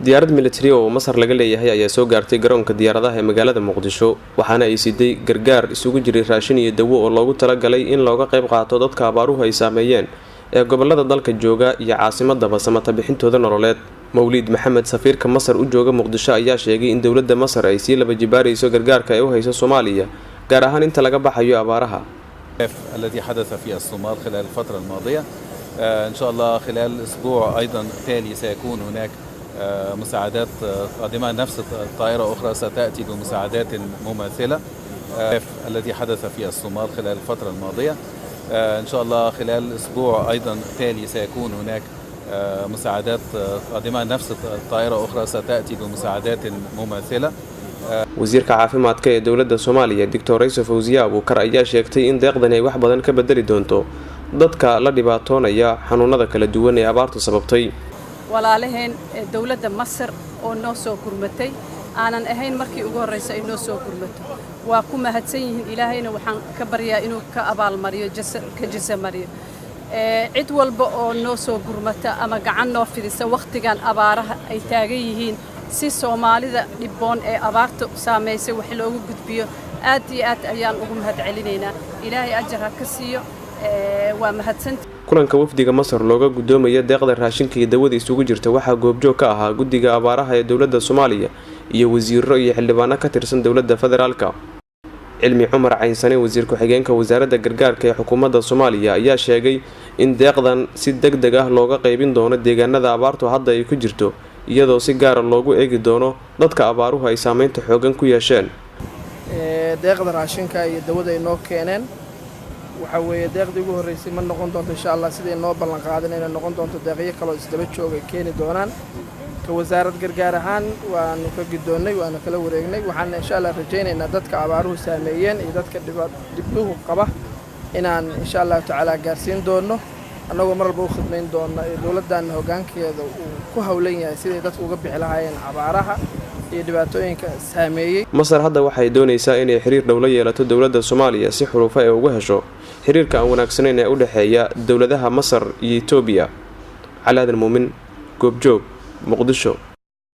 Diyaarad militari oo Masar laga leeyahay ayaa soo gaartay garoonka diyaaradaha ee magaalada Muqdisho, waxaana ay siday gargaar isugu jiray raashin iyo dawo oo loogu talagalay in looga qayb qaato dadka abaaruhu ay saameeyeen ee gobolada dalka jooga iyo caasimadaba samata bixintooda nololeed. Mawliid Maxamed, safiirka Masar u jooga Muqdisho, ayaa sheegay in dowladda Masar ay sii laba jibaarayso gargaarka ay u hayso Soomaaliya, gaar ahaan inta laga baxayo abaaraha. الذي حدث في الصومال خلال الفترة الماضية، إن شاء الله خلال أسبوع أيضا تالي سيكون هناك مساعدات قادمة، نفس الطائرة أخرى ستأتي بمساعدات مماثلة. الذي حدث في الصومال خلال الفترة الماضية، إن شاء الله خلال أسبوع أيضا تالي سيكون هناك مساعدات قادمة، نفس الطائرة أخرى ستأتي بمساعدات مماثلة. Wasiirka caafimaadka ee dowladda Soomaaliya, Doctor Rayso Fawsiye Abuukar, ayaa sheegtay in deeqdani ay wax badan ka bedeli doonto dadka la dhibaatoonaya xanuunada kala duwan ee abaartu sababtay. Walaalaheen ee dowladda Masar oo noo soo gurmatay, aanan ahayn markii ugu horraysa ay noo soo gurmato, waa ku mahadsan yihiin. Ilaahayna waxaan ka baryaa inuu ka abaalmariyo, ka jasamariyo. Cid walba oo noo soo gurmata ama gacan noo fidisa wakhtigan abaaraha ay taagan yihiin, si Soomaalida dhibboon ee abaarta saamaysay wax loogu gudbiyo, aad iyo aad ayaan ugu mahad celinaynaa. Ilaahay ajar ha ka siiyo. Waa mahadsanta. Kulanka wafdiga Masar looga guddoomaya deeqda raashinka iyo dawada isugu jirta waxaa goobjoog ka ahaa guddiga abaaraha ee dowladda Soomaaliya iyo wasiiro iyo xildhibaano ka tirsan dowladda federaalka. Cilmi Cumar Caynsane, wasiir ku-xigeenka wasaaradda gargaarka ee xukuumadda Soomaaliya, ayaa sheegay in deeqdan si deg deg ah looga qaybin doono deegaanada abaartu hadda ay ku jirto, iyadoo si gaara loogu eegi doono dadka abaaruhu ay saameynta xoogan ku yeesheen. Deeqda raashinka iyo dawada ay noo keeneen, waxaa weeye deeqdii ugu horreysay ma noqon doonto, insha Allah. Siday noo ballan qaadin inay noqon doonto deeqyo kaloo isdaba jooga ay keeni doonaan. Ka wasaarad gargaar ahaan waanu ka guddoonnay, waanu kala wareegnay. Waxaana insha Allah rajaynaynaa dadka abaaruhu saameeyeen iyo dadka dhibdhuhu qaba inaan insha Allahu tacaala gaarsiin doono, annagoo mar walba u khidmayn doona ee dowladdanna hoggaankeeda uu ku howlan yahay siday dadku uga bixi lahaayeen abaaraha iyo dhibaatooyinka saameeyey. Masar hadda waxay doonaysaa inay xiriir dhow la yeelato dowladda Soomaaliya si xulufo ay uga hesho xiriirka aan wanaagsanayn ee u dhexeeya dowladaha Masar iyo Itoobiya. Calaadan Muumin, Goobjoog, Muqdisho.